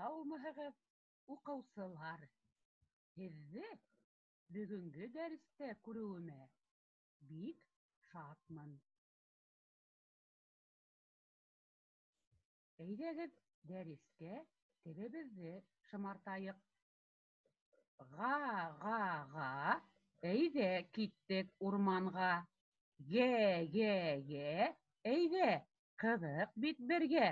Һаумыһығыҙ, уҡыусылар! Һеҙҙе бөгөнгө дәрестә күреүемә бик шатмын. Әйҙәгеҙ, дәрескә телебеҙҙе шымартайыҡ. Ға-ға-ға, әйҙә киттек урманға. Гә-гә-гә, әйҙә, ҡыҙыҡ бит бергә.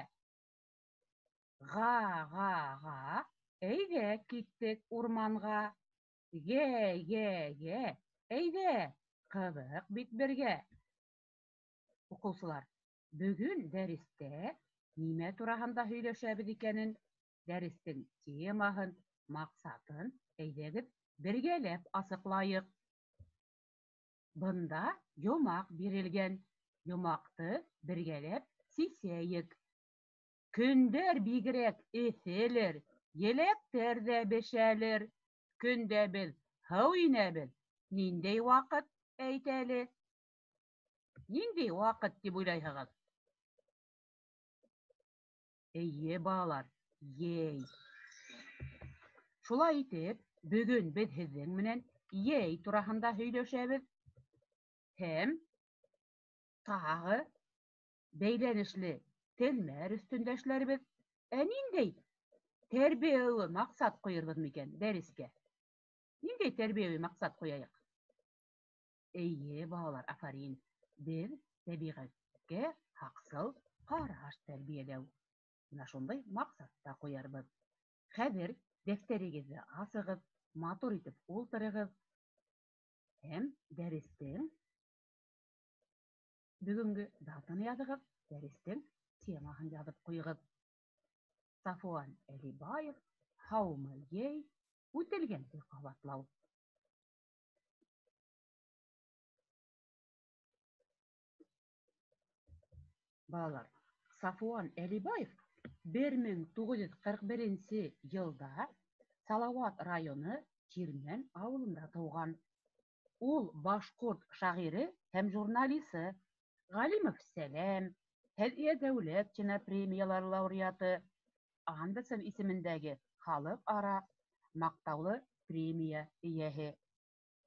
Ға-ға-ға, әйҙә киттек урманға. Гә-гә-гә, әйҙә, ҡыҙыҡ бит бергә. Уҡыусылар, бөгөн дәрестә нимә тураһында һөйләшәбеҙ икәнен, дәрестең темаһын, маҡсатын әйҙәгеҙ бергәләп асыҡлайыҡ. Бында йомаҡ бирелгән. Йомаҡты бергәләп сисәйек. Көндәр бигерәк эҫелер, еләктәр ҙә бешәлер. Көндә беҙ һыу инәбеҙ. Ниндәй ваҡыт, әйт әле? Ниндәй ваҡыт тип уйлайһығыҙ? Эйе, балалар, йәй. Шулай итеп, бөгөн беҙ һеҙҙең менән йәй тураһында һөйләшәбеҙ һәм тағы бәйләнешле телмәр өҫтөндә эшләрбеҙ. Ә ниндәй тәрбиәүи маҡсат ҡуйырбыҙ микән дәрескә? Ниндәй тәрбиәүи маҡсат ҡуяйыҡ? Эйе, балалар, афарин. Беҙ тәбиғәткә һаҡсыл ҡараш тәрбиәләү. Бына шундай маҡсат та ҡуярбыҙ. Хәҙер дәфтәрегеҙҙе асығыҙ, матур итеп ултырығыҙ һәм дәрестең бөгөнгө датаны яҙығыҙ, дәрестең темаһын яҙып ҡуйығыҙ. Сафуан Әлибаев, Һаумы йәй, үтелгәнде ҡабатлау. Балалар, Сафуан Әлибаев 1941 йылда Салауат районы Тирмән ауылында тыуған. Ул башҡорт шағиры һәм журналисы, Ғалимов Сәләм, Һәҙиә Дәүләтшина премиялары лауреаты, Андерсен исемендәге халыҡ-ара маҡтаулы премия эйәһе.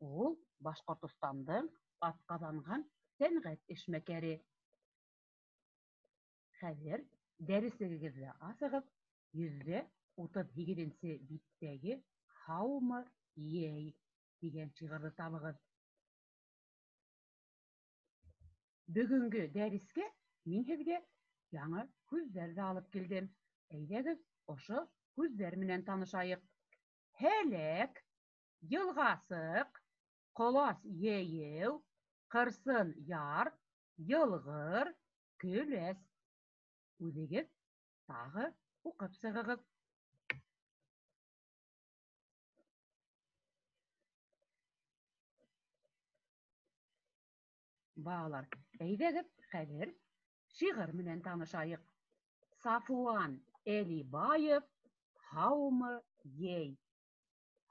Ул Башҡортостандың атҡаҙанған сәнғәт эшмәкәре. Хәҙер дәреслегегеҙҙе асығыҙ, 138-нсе биттәге «Һаумы йәй» тигән шиғырҙы табығыҙ. Бөгөнгө дәрескә мин һеҙгә яңы һүҙҙәр ҙә алып килдем. Әйҙәгеҙ, ошо һүҙҙәр менән танышайыҡ. Һәләк, йылғасыҡ, ҡолас йәйеү, ҡырсын яр, йылғыр, көләс. Үҙегеҙ тағы уҡып сығығыҙ. Балалар, әйҙәгеҙ, хәҙер шиғыр менән танышайыҡ. Сафуан Әлибаев, Һаумы йәй.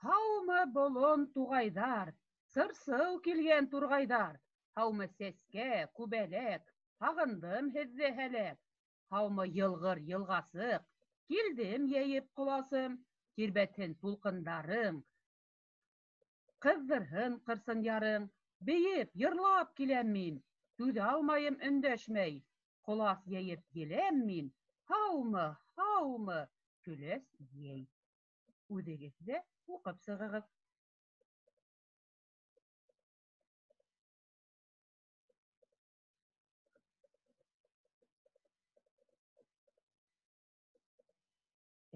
Һаумы болон туғайҙар, сыр-сыу килгән турғайҙар. Һаумы сәскә, күбәләк, һағындым һеҙҙе һәләк. Һаумы йылғыр йылғасыҡ, килдем йәйеп ҡоласым. Тирбәтһен тулҡындарың, ҡыҙҙырһын ҡырсын ярың. Бейеп, йырлап киләм мин, түҙә алмайым өндәшмәй. Ҡолас йәйеп еләм мин, һаумы, һаумы, көләс йәй. Үҙегеҙ ҙә уҡып сығығыҙ.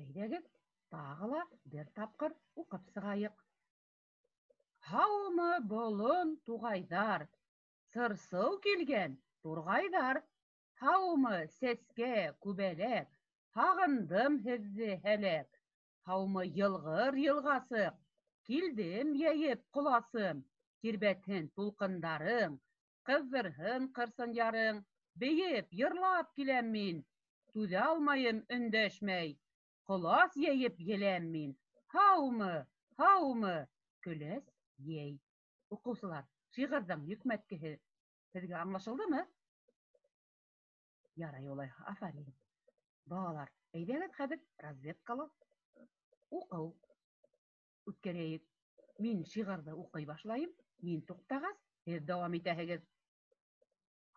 Әйҙәгеҙ, тағы ла бер тапҡыр уҡып сығайыҡ. Һаумы болон туғайҙар, сыр-сыу килгән турғайҙар. Һаумы сәскә, күбәләк, һағындым һеҙҙе һәләк. Һаумы йылғыр йылғасыҡ, килдем йәйеп ҡоласым. Тирбәтһен тулҡындарың, ҡыҙҙырһын ҡырсын ярың. Бейеп, йырлап киләм мин, түҙә алмайым өндәшмәй. Ҡолас йәйеп еләм мин, һаумы, һаумы, көләс йәй. Уҡыусылар, шиғырҙың йөкмәткеһе һеҙгә аңлашылдымы? Ярай улай, афарин. Балалар, әйҙәгеҙ хәҙер разведкала уҡыу үткәрәйек. Мин шиғырҙы уҡый башлайым, мин туҡтағас, һеҙ дауам итәһегеҙ.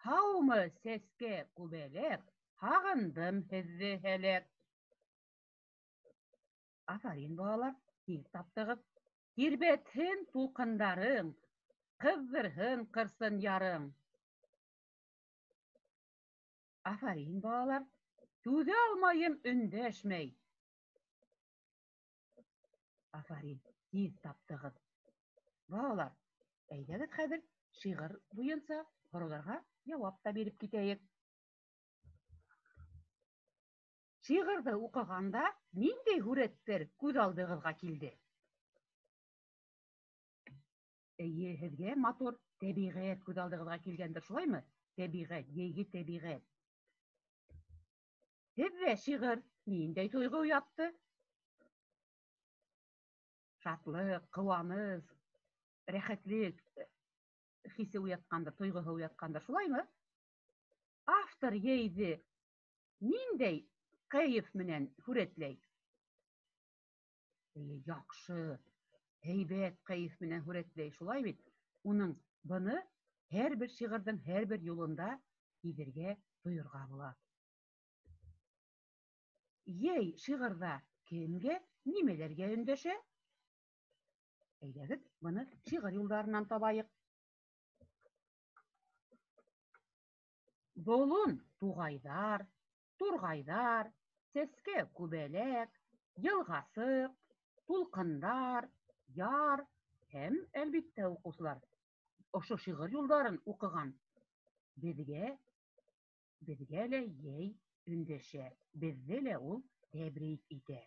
Һаумы, сәскә, күбәләк, һағындым һеҙҙе һәләк. Афарин, балалар, тиҙ таптығыҙ. Тирбәтһен тулҡындарың, ҡыҙҙырһын ҡырсын ярың. Афарин, балалар, түҙә алмайым өндәшмәй. Афарин, тиҙ таптығыҙ. Балалар, әйҙәгеҙ хәҙер шиғыр буйынса һорауҙарға яуап та биреп китәйек. Шиғырҙы уҡығанда ниндәй һүрәттәр күҙ алдығыҙға килде? Эйе, һеҙгә матур тәбиғәт күҙ алдығыҙға килгәндер, шулаймы? Тәбиғәт, йәйге тәбиғәт. Һеҙҙә шиғыр ниндәй тойғо уятты? Шатлыҡ, ҡыуаныс, рәхәтлек хисе уятҡандыр, тойғоһо уятҡандыр, шулаймы? Автор йәйҙе ниндәй кәйеф менән һүрәтләй? Эйе, яҡшы, һәйбәт кәйеф менән һүрәтләй, шулай бит? Уның быны һәр бер шиғырҙың һәр бер юлында һиҙергә, тойорға була. Йәй шиғырҙа кемгә, нимәләргә өндәшә? Әйҙәгеҙ, быны шиғыр юлдарынан табайыҡ. Болон туғайҙар, турғайҙар, сәскә күбәләк, йылғасыҡ, тулҡындар, яр һәм, әлбиттә, уҡыусылар, ошо шиғыр юлдарын уҡыған беҙгә, беҙгә лә йәй өндәшә, беҙҙе лә ул тәбрик итә.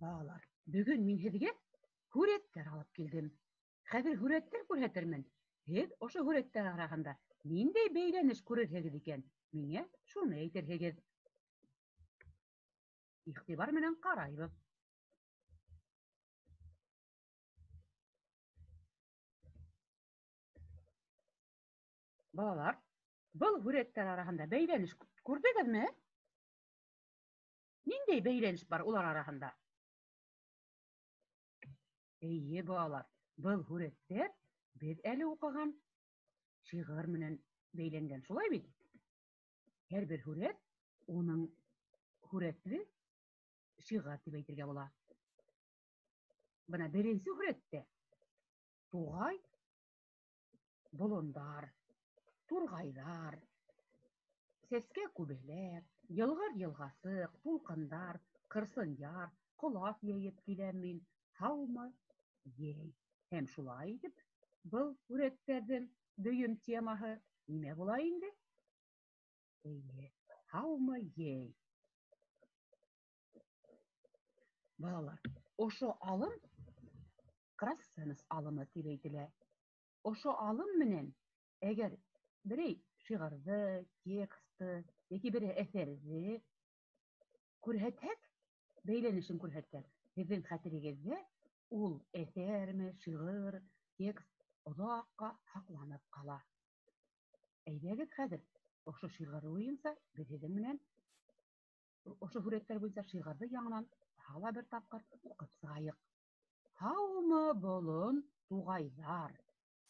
Балалар, бөгөн мин һеҙгә һүрәттәр алып килдем. Хәҙер һүрәттәр күрһәтермен. Һеҙ ошо һүрәттәр араһында ниндәй бәйләнеш күрерһегеҙ икән, миңә шуны әйтерһегеҙ. Иғтибар менән ҡарайбыҙ. Балалар, был һүрәттәр араһында бәйләнеш күрҙегеҙме? Ниндәй бәйләнеш бар улар араһында? Эйе, балалар, был һүрәттәр беҙ әле уҡыған шиғыр менән бәйләнгән, шулай бит? Һәр бер һүрәт уның һүрәтле шиғыр тип әйтергә була. Бына беренсе һүрәттә туғай, болондар, турғайҙар, сәскә күбәләк, йылғыр йылғасыҡ, тулҡындар, ҡырсын яр, ҡолас йәйеп киләм мин, һаумы, йәй. Һәм шулай итеп, был һүрәттәрҙең дөйөм темаһы нимә була инде? Эйе, һаумы, йәй. Балалар, ошо алым кросс-сенс алымы тип әйтелә. Ошо алым менән әгәр берәй шиғырҙы, тексты йәки берәй әҫәрҙе күрһәтһәк, бәйләнешен күрһәтһәк, һеҙҙең хәтерегеҙҙә ул әҫәрме, шиғыр, текст оҙаҡҡа һаҡланып ҡала. Әйҙәгеҙ хәҙер ошо шиғыр буйынса беҙ һеҙҙең менән ошо һүрәттәр буйынса шиғырҙы яңынан тағы ла бер тапҡыр уҡып сығайыҡ. Һаумы, болон, туғайҙар,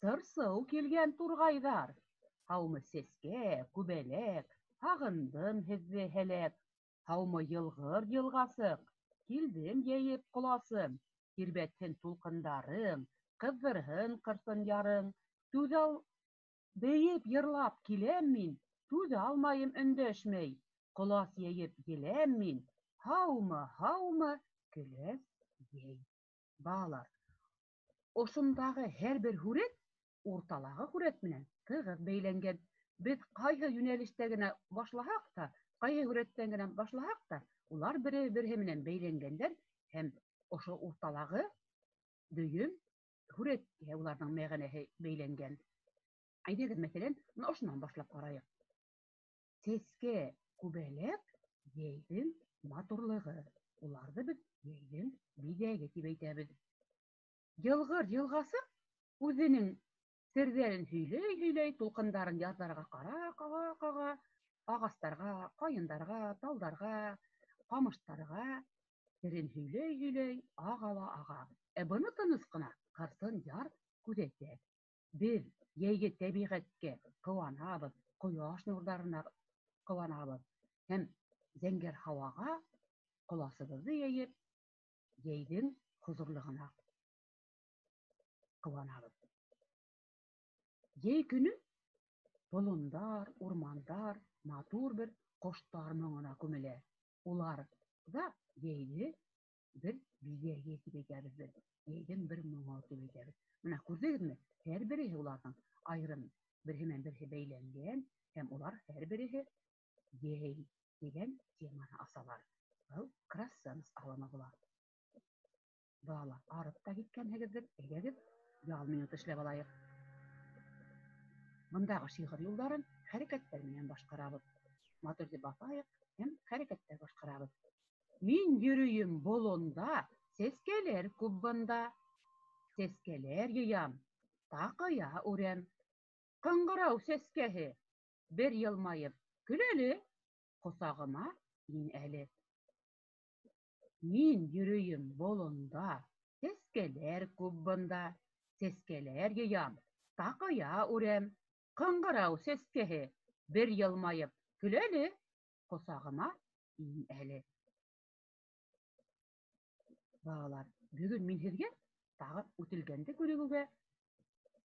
сыр-сыу килгән турғайҙар, һаумы, сәскә, күбәләк, һағындым һеҙҙе һәләк, һаумы, йылғыр йылғасыҡ, килдем йәйеп ҡоласым, тирбәтһен тулҡындарың, ҡыҙҙырһын ҡырсын ярың, түҙә бейеп йырлап киләм мин, түҙә алмайым өндәшмәй, ҡолас йәйеп еләм мин, һаумы, һаумы, көләс йәй. Балалар, ошондағы һәр бер һүрәт урталағы һүрәт менән тығыҙ бәйләнгән. Беҙ ҡайһы йүнәлештә генә башлаһаҡ та, ҡайһы һүрәттән генә башлаһаҡ та, улар береһе менән бәйләнгәндәр һәм ошо урталағы дөйөм һүрәткә уларҙың мәғәнәһе бәйләнгән. Әйҙәгеҙ, мәҫәлән, бына ошонан башлап ҡарайыҡ. Сәскә, күбәләк йәйҙең матурлығы. Уларҙы беҙ йәйҙең биҙәге тип әйтәбеҙ. Йылғыр йылғасыҡ үҙенең серҙәрен һөйләй-һөйләй, тулҡындарын ярҙарға ҡара ҡаға-ҡаға, Ағастарға, ҡайындарға, талдарға, ҡамыштарға серен һөйләй-һөйләй аға ла аға. Ә быны тыныс ҡына ҡырсын яр күҙәтә. Беҙ йәйге тәбиғәткә ҡыуанабыҙ, ҡояш нурҙарына ҡыуанабыҙ һәм зәңгәр һауаға ҡоласыбыҙҙы йәйеп, йәйҙең хозурлығына ҡыуанабыҙ. Йәй көнө болондар, урмандар матур бер ҡоштар моңона күмелә. Улар ҙа йәйҙе бер биҙәге тип әйтәбеҙ беҙ. Йәйҙең бер моңо тип әйтәбеҙ. Бына күрҙегеҙме? Һәр береһе уларҙың айырым береһе менән береһе бәйләнгән һәм улар һәр береһе йәй тигән теманы асалар. Был кроссенс алымы була. Балалар, арып та киткәнһегеҙҙер, әйҙәгеҙ, ял минуты эшләп алайыҡ. Бындағы шиғыр юлдарын хәрәкәттәр менән башҡарабыҙ. Матур итеп баҫайыҡ һәм хәрәкәттәр башҡарабыҙ. Мин йөрөйөм болонда, сәскәләр күп бында. Сәскәләр йыям, таҡыя үрәм. Ҡыңғырау сәскәһе, бер йылмайып, көл әле, ҡосағыма ин әле. Мин йөрөйөм болонда, сәскәләр күп бында. Сәскәләр йыям, таҡыя үрәм. Ҡыңғырау сәскәһе, бер йылмайып, көл әле, ҡосағыма ин әле. Балалар, бөгөн мин һеҙгә тағы үтелгәнде күнегеүгә,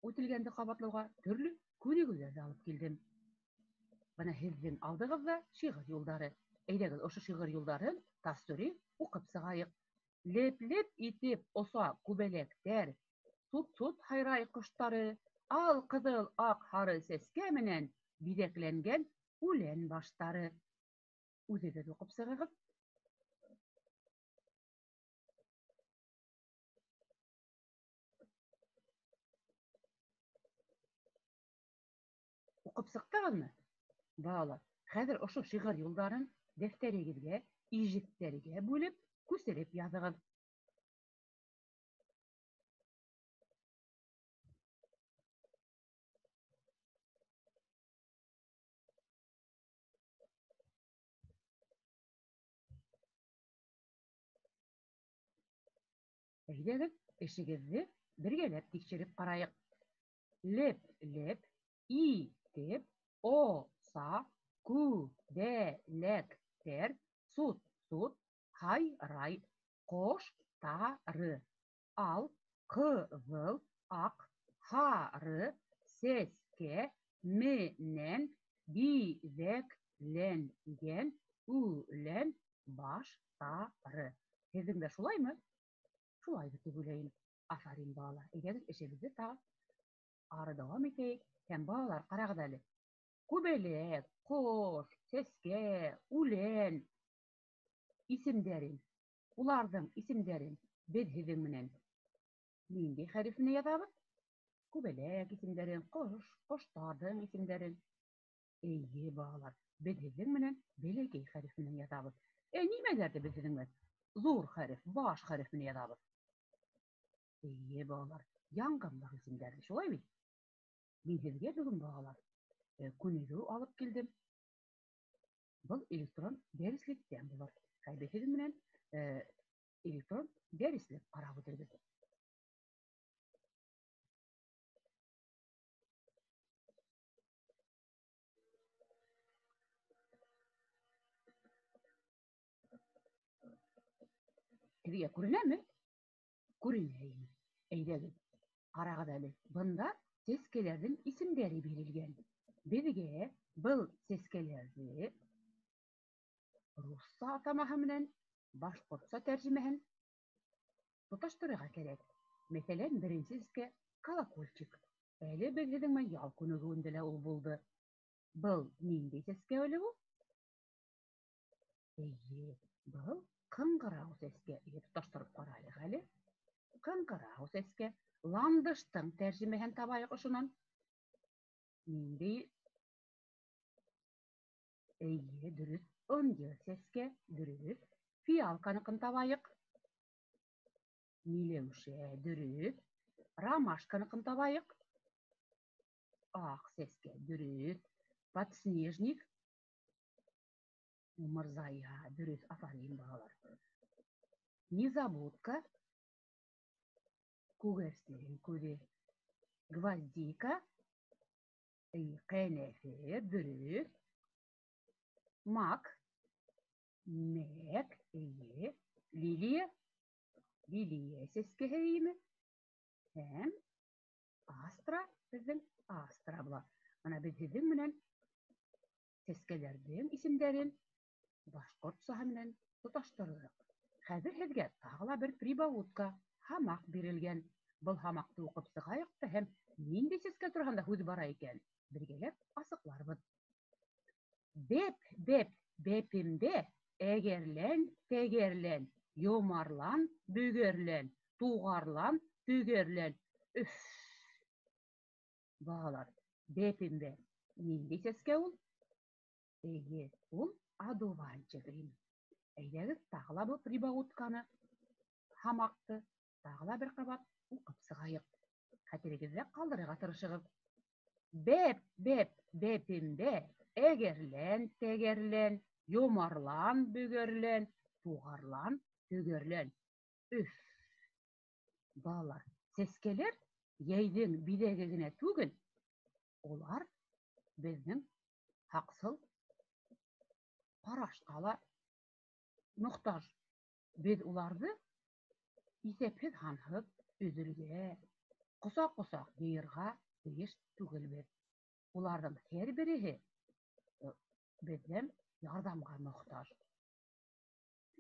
үтелгәнде ҡабатлауға төрлө күнегеүҙәрҙе алып килдем. Бына һеҙҙең алдығыҙҙа шиғыр юлдары. Әйҙәгеҙ, ошо шиғыр юлдарын тасвири уҡып сығайыҡ. Леп-леп итеп оса күбәләктәр, сут-сут һайрай ҡоштары, ал, ҡыҙыл, аҡ, һары сәскә менән биҙәкләнгән үлән баштары. Үҙегеҙ уҡып сығығыҙ. Уҡып сыҡтығыҙмы? Балалар, хәҙер ошо шиғыр юлдарын дәфтәрегеҙгә, ижектәргә бүлеп, күсереп яҙығыҙ. Әйҙәгеҙ, эшегеҙҙе бергәләп тикшереп ҡарайыҡ. Леп-леп, итеп, оса, күбәләктәр, сут-сут, һайрай, ҡоштары, ал, ҡыҙыл, аҡ, һары, сәскә, менән, биҙәкләнгән, үлән, баштары. Һеҙҙең дә шулаймы? Шулайҙыр тип уйлайым. Афарин, балалар. Әйҙәгеҙ, эшебеҙҙе тағы ары дауам итәйек. Һәм балалар, ҡарағыҙ әле. Күбәләк, ҡош, сәскә, үлән исемдәрен, уларҙың исемдәрен беҙ һеҙҙең менән ниндәй хәреф менән яҙабыҙ? Күбәләк исемдәрен, ҡош, ҡоштарҙың исемдәрен. Эйе, балалар, беҙ һеҙҙең менән бәләкәй хәреф менән яҙабыҙ. Ә нимәләрҙе беҙ һеҙҙең менән ҙур хәреф, баш хәреф менән яҙабыҙ? Эйе, балалар, яңғыҙлыҡ исемдәрҙе, шулай бит? Мин һеҙгә бөгөн, балалар, күнегеү алып килдем. Был электрон дәреслектән булыр. Хәҙер һеҙ менән электрон дәреслек ҡарап үтербеҙ. Һеҙгә күренәме? Күренә инде. Әйҙәгеҙ, ҡарағыҙ әле. Бында сәскәләрҙең исемдәре бирелгән. Беҙгә был сәскәләрҙе русса атамаһы менән башҡортса тәржемәһен тоташтырырға кәрәк. Мәҫәлән, беренсе сәскә колокольчик. Әле беҙ һеҙҙең менән ял күнегеүендә лә ул булды. Был ниндәй сәскә әле ул? Эйе, был ҡыңғырау сәскә. Эйе, тоташтырып ҡарайыҡ әле. Ҡыңғырау сәскә. Ландыштың тәржемәһен табайыҡ ошонан. Ниндәй? Эйе, дөрөҫ. Ынйы сәскә, дөрөҫ. Фиалканыҡын табайыҡ. Миләүшә, дөрөҫ. Ромашканыҡын табайыҡ. Аҡ сәскә, дөрөҫ. Подснежник. Умырзая, дөрөҫ, афарин, балалар. Незабудка, күгәрсен күҙе. Гвоздика, ҡәнәфер, дөрөҫ. Мак, мәк, эйе. Лилия, лилия сәскәһе эйеме? Һәм астра, беҙҙең астра була. Бына беҙ һеҙҙең менән сәскәләрҙең исемдәрен башҡортсаһы менән тоташтырҙыҡ. Хәҙер һеҙгә тағы ла бер прибаутка, һамаҡ бирелгән. Был һамаҡты уҡып сығайыҡ та һәм ниндәй сәскә тураһында һүҙ бара икән, бергәләп асыҡларбыҙ. Бәп, бәп, бәпемдә, әгәрлән, тәгәрлән, йомарлан, бөгәрлән, туғарлан, төгәрлән. Өф! Балалар, бәпемдә ниндәй сәскә ул? Эйе, ул одуванчик. Әйҙәгеҙ, тағы ла был прибаутканы, һамаҡты тағы ла бер ҡабат уҡып сығайыҡ. Хәтерегеҙҙә ҡалдырырға тырышығыҙ. Бәп, бәп, бәпемдә, әгәрлән, тәгәрлән, йомарлан, бөгәрлән, туғарлан, төгәрлән. Өф! Балалар, сәскәләр йәйҙең биҙәге генә түгел, улар беҙҙең һаҡсыл ҡарашҡа ла мохтаж. Беҙ уларҙы иҫәпһеҙ-һанһыҙ өҙөргә, ҡосаҡ-ҡосаҡ йыйырға тейеш түгелбеҙ. Уларҙың һәр береһе беҙҙән ярҙамға мохтаж.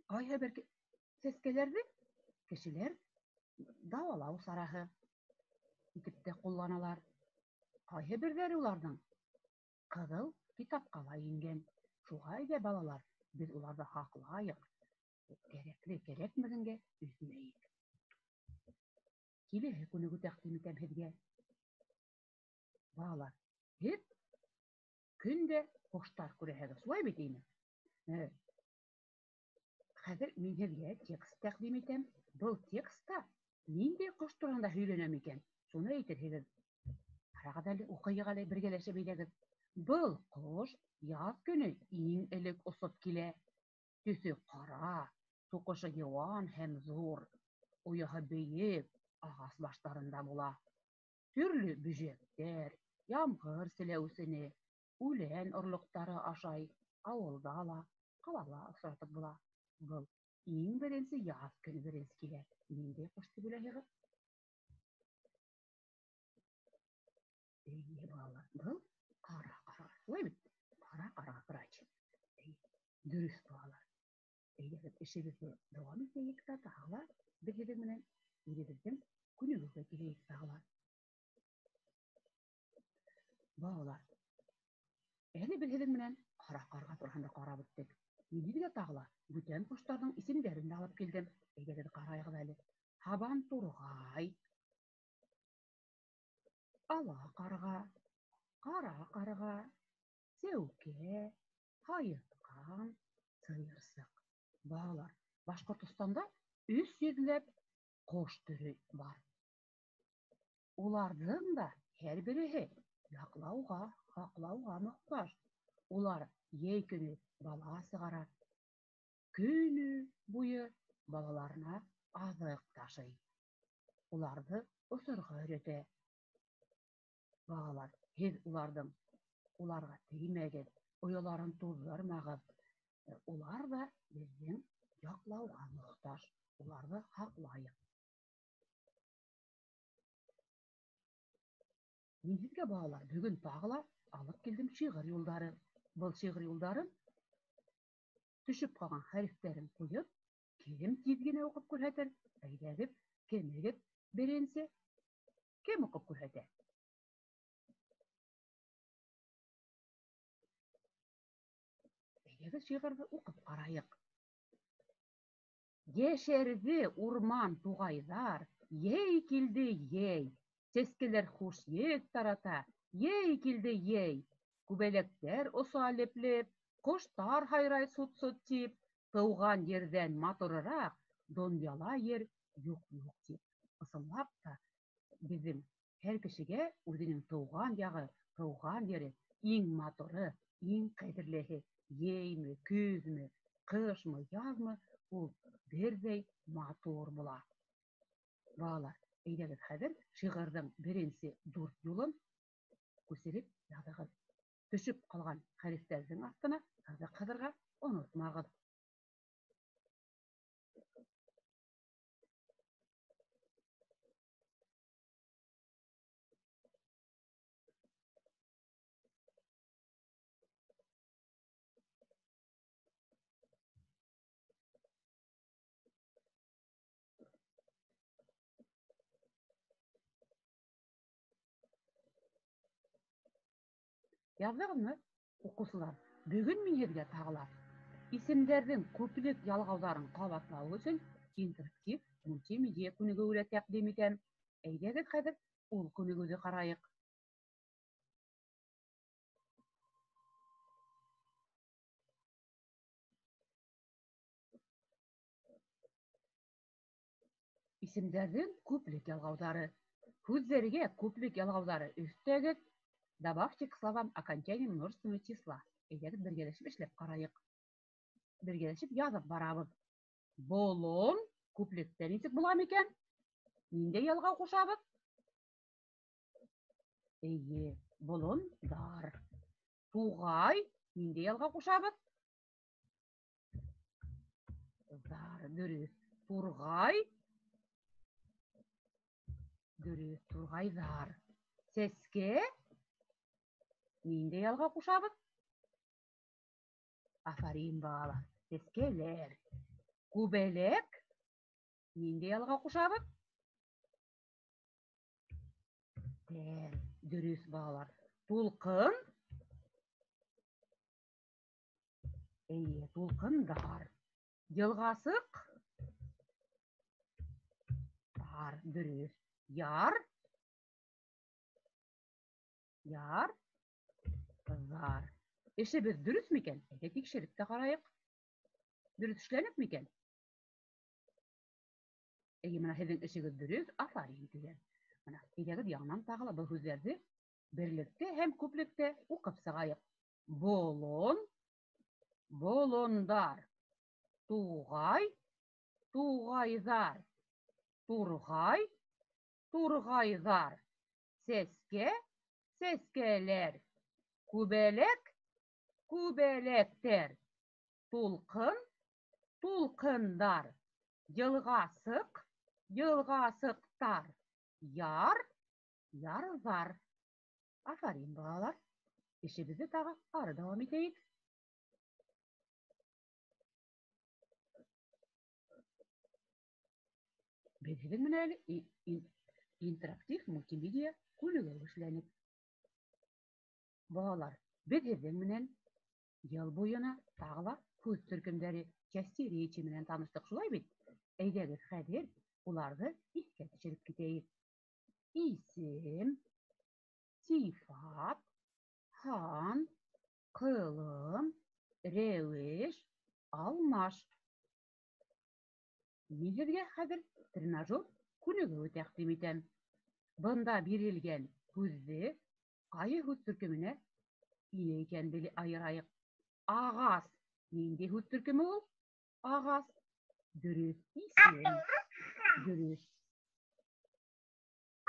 Ҡайһы бер сәскәләрҙе кешеләр дауалау сараһы итеп тә ҡулланалар. Ҡайһы берҙәре уларҙың ҡыҙыл китапҡа ла ингән. Шуға әйҙә, балалар, беҙ уларҙы һаҡлайыҡ, кәрәкле кәрәкмәгәнгә өҙмәйек. Киләһе күнегеү тәҡдим итәм һеҙгә. Балалар, һеҙ көн дә ҡоштар күрәһегеҙ, шулай бит ине? Хәҙер мин һеҙгә текст тәҡдим итәм. Был текстта ниндәй ҡош тураһында һөйләнә микән? Шуны әйтерһегеҙ. Ҡарағыҙ әле, уҡыйыҡ әле, бергәләшеп әйҙәгеҙ. Был ҡош яҙ көнө иң элек осоп килә. Төҫө ҡара, суҡышы йыуан һәм ҙур. Ояһы бейек, ағас баштарында була. Төрлө бөжәктәр, ямғыр селәүсене, үлән орлоҡтары ашай. Ауылда ла, ҡалала осратып була. Был иң беренсе яҙ көнө беренсе килә. Ниндәй ҡош тип уйлайһығыҙ? Эйе, балалар, был ҡара ҡарға. Шулай бит? Ҡара ҡарға, врач. Дөрөҫ, балалар. Әйҙәгеҙ, эшебеҙҙе дауам итәйек тә, тағы ла беҙ һеҙҙең менән үҙебеҙҙең күнегеүгә киләйек тағы ла. Балалар, әле беҙ һеҙҙең менән ҡара ҡарға тураһында ҡарап үттек. Мин һеҙгә тағы ла бүтән ҡоштарҙың исемдәрен дә алып килдем. Әйҙәгеҙ, ҡарайығыҙ әле. Һабан турғай, ала ҡарға, ҡара ҡарға, сәүкә, һайыҫҡан, сыйырсыҡ. Балалар, Башҡортостанда 300 ләп ҡош төрө бар. Уларҙың да һәр береһе яҡлауға, һаҡлауға мохтаж. Улар йәй көнө бала сығара, көнө буйы балаларына аҙыҡ ташый. Уларҙы осорға өйрәтә. Балалар, һеҙ уларға теймәгеҙ, ояларын туҙҙырмағыҙ. Улар ҙа беҙҙең яҡлауға мохтаж. Уларҙы һаҡлайыҡ. Мин һеҙгә, балалар, бөгөн тағы ла алып килдем шиғыр юлдары. Был шиғыр юлдарын төшөп ҡалған хәрефтәрен ҡуйып, кем тиҙ генә уҡып күрһәтер? Әйҙәгеҙ, кемегеҙ беренсе? Кем уҡып күрһәтә? Әйҙәгеҙ, шиғырҙы уҡып ҡарайыҡ. Йәшәрҙе урман туғайҙар, йәй килде йәй. Сәскәләр хуш еҫ тарата, йәй килде йәй. Күбәләктәр оса леп-леп, ҡоштар һайрай сут-сут тип. Тыуған ерҙән матурыраҡ донъяла ер юҡ-юҡ тип. Ысынлап та, беҙҙең һәр кешегә үҙенең тыуған яғы, тыуған ере иң матуры, иң ҡәҙерлеһе. Йәйме, көҙмө, ҡышмы, яҙмы, ул берҙәй матур була. Балалар, әйҙәгеҙ хәҙер шиғырҙың беренсе 4 юлын күсереп яҙығыҙ. Төшөп ҡалған хәрефтәрҙең аҫтына һыҙыҡ һыҙырға онотмағыҙ. Яҙҙығыҙмы, уҡыусылар? Бөгөн мин һеҙгә тағы ла исемдәрҙең күплек ялғауҙарын ҡабатлау өсөн интерактив мультимедиа күнегеүе лә тәҡдим итәм. Әйҙәгеҙ хәҙер ул күнегеүҙе ҡарайыҡ. Исемдәрҙең күплек ялғауҙары. Һүҙҙәргә күплек ялғауҙары өҫтәгеҙ. Добавьте к словам окончание множественного числа. Әйҙәгеҙ бергәләшеп эшләп ҡарайыҡ. Бергәләшеп яҙып барабыҙ. Болон күплектә нисек була микән? Ниндәй ялғау ҡушабыҙ? Эйе, болондар. Туғай ниндәй ялғау ҡушабыҙ? Зар, дөрөҫ. Турғай, дөрөҫ, турғайҙар. Сәскә ниндәй ялғау ҡушабыҙ? Афарин, балалар. Сәскәләр. Күбәләк ниндәй ялғау ҡушабыҙ? Тәр, дөрөҫ, балалар. Тулҡын, эйе, тулҡындар. Йылғасыҡ, тар, дөрөҫ. Яр, яр, зар. Эшебеҙ дөрөҫ микән? Әйҙә тикшереп тә ҡарайыҡ. Дөрөҫ эшләнек микән? Эйе, бына һеҙҙең эшегеҙ дөрөҫ, афарин тигән. Бына әйҙәгеҙ яңынан тағы ла был һүҙҙәрҙе берлектә һәм күплектә уҡып сығайыҡ. Болон, болондар. Туғай, туғайҙар. Турғай, турғайҙар. Сәскә, сәскәләр. Күбәләк, күбәләктәр. Тулҡын, тулҡындар. Йылғасыҡ, йылғасыҡтар. Яр, ярҙар. Афарин, балалар. Эшебеҙҙе тағы ары дауам итәйек. Беҙ һеҙҙең менән әле интерактив мультимедиа күнегеү эшләнек. Балалар, беҙ һеҙҙең менән йыл буйына тағы ла һүҙ төркөмдәре, части речи менән таныштыҡ, шулай бит? Әйҙәгеҙ хәҙер уларҙы иҫкә төшөрөп китәйек. Исем, сифат, һан, ҡылым, рәүеш, алмаш. Мин һеҙгә хәҙер тренажер күнегеүе тәҡдим итәм. Бында бирелгән һүҙҙе ҡайһы һүҙ төркөмөнә инә икән белеп айырайыҡ. Ағас. Ниндәй һүҙ төркөмө ул? Ағас. Дөрөҫ, исем. Дөрөҫ.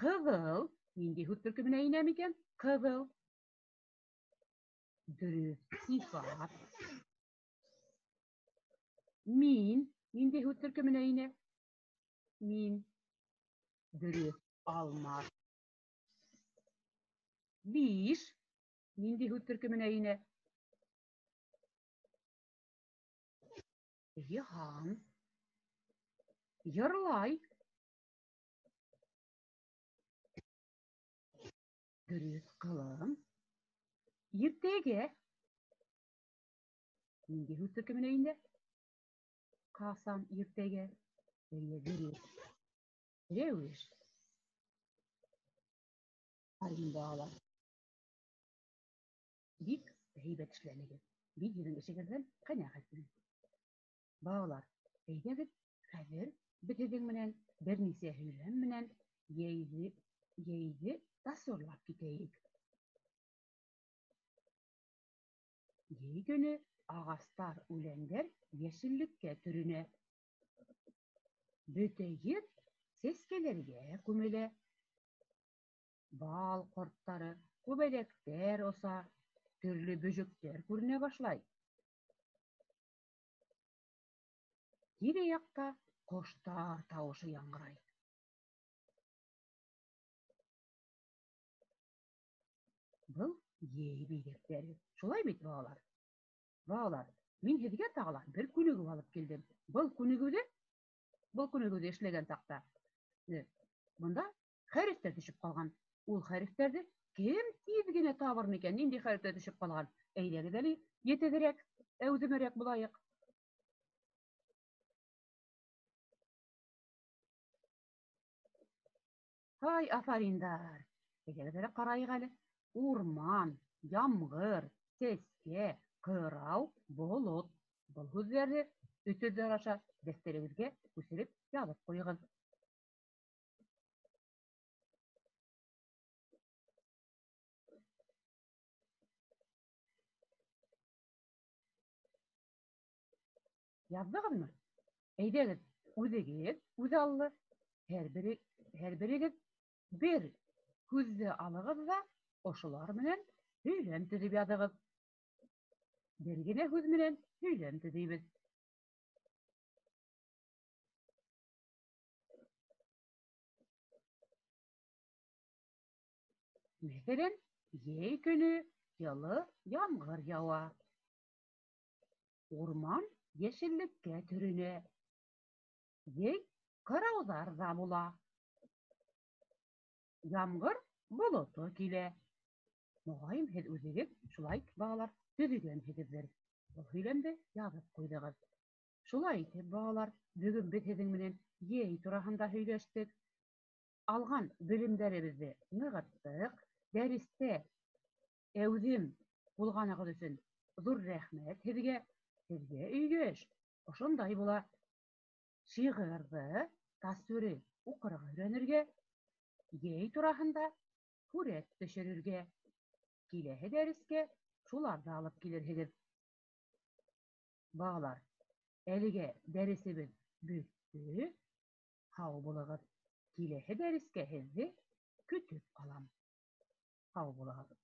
Ҡыҙыл. Ниндәй һүҙ төркөмөнә инә микән? Ҡыҙыл. Дөрөҫ, сифат. Мин. Ниндәй һүҙ төркөмөнә инә? Мин. Дөрөҫ, алмаш. Биш. Ниндәй һүҙ төркөмөнә инә? Йыһан. Йырлай. Дөрөҫ, ҡылым. Иртәгә. Ниндәй һүҙ төркөмөнә инә? Ҡасан иртәгә? Эйе, дөрөҫ. Рәүеш. Балалар. Бик һәйбәт эшләнегеҙ. Мин һеҙҙең эшегеҙҙән ҡәнәғәтмен. Балалар, әйҙәгеҙ, хәҙер беҙ һеҙҙең менән бер нисә һөйләм менән йәйҙе тасвирлап китәйек. Йәй көнө Ағастар, үләндәр йәшеллеккә төрөнә. Бөтә ер сәскәләргә күмелә. Бал ҡорттары, күбәләктәр оса, төрлө бөжөктәр күренә башлай. Тирә-яҡта ҡоштар тауышы яңғырай. Был йәй биҙәктәре. Шулай бит, балалар? Балалар, мин һеҙгә тағы ла бер күнегеү алып килдем. Был күнегеүҙе эшләгән саҡта бында хәрефтәр төшөп ҡалған. Ул хәрефтәрҙе кем тиҙ генә табыр микән? Ниндәй хәрефтәр төшөп ҡалған? Әйҙәгеҙ әле, етеҙерәк, әүҙемерәк булайыҡ. Һай, афариндар! Әйҙәгеҙ әле ҡарайыҡ әле. Урман, ямғыр, сәскә, ҡырау, болот. Был һүҙҙәрҙе өтөрҙәр аша дәфтәрегеҙгә күсереп яҙып ҡуйығыҙ. Яҙҙығыҙмы? Әйҙәгеҙ, үҙегеҙ, үҙаллы, һәр берегеҙ бер һүҙҙе алығыҙ ҙа ошолар менән һөйләм төҙөп яҙығыҙ. Бер генә һүҙ менән һөйләм төҙөйбөҙ. Мәҫәлән, йәй көнө йылы ямғыр яуа. Урман йәшеллеккә төрөнә. Йәй ҡырауҙар ҙа була. Ямғыр болото килә. Моғайын, һеҙ үҙегеҙ шулай, балалар, төҙөгәнһегеҙҙер. Был һөйләмде яҙып ҡуйҙығыҙ. Шулай итеп, балалар, бөгөн беҙ һеҙҙең менән йәй тураһында һөйләштек. Алған белемдәребеҙҙе нығыттыҡ. Дәрестә әүҙем булғанығыҙ өсөн ҙур рәхмәт һеҙгә. Һеҙгә өйгә эш ошондай була. Шиғырҙы тасвири уҡырға өйрәнергә, йәй тураһында һүрәт төшөрөргә. Киләһе дәрескә шуларҙы алып килерһегеҙ. Балалар, әлегә дәресебеҙ бөттө. Һау булығыҙ. Киләһе дәрескә һеҙҙе көтөп ҡалам. Һау булығыҙ.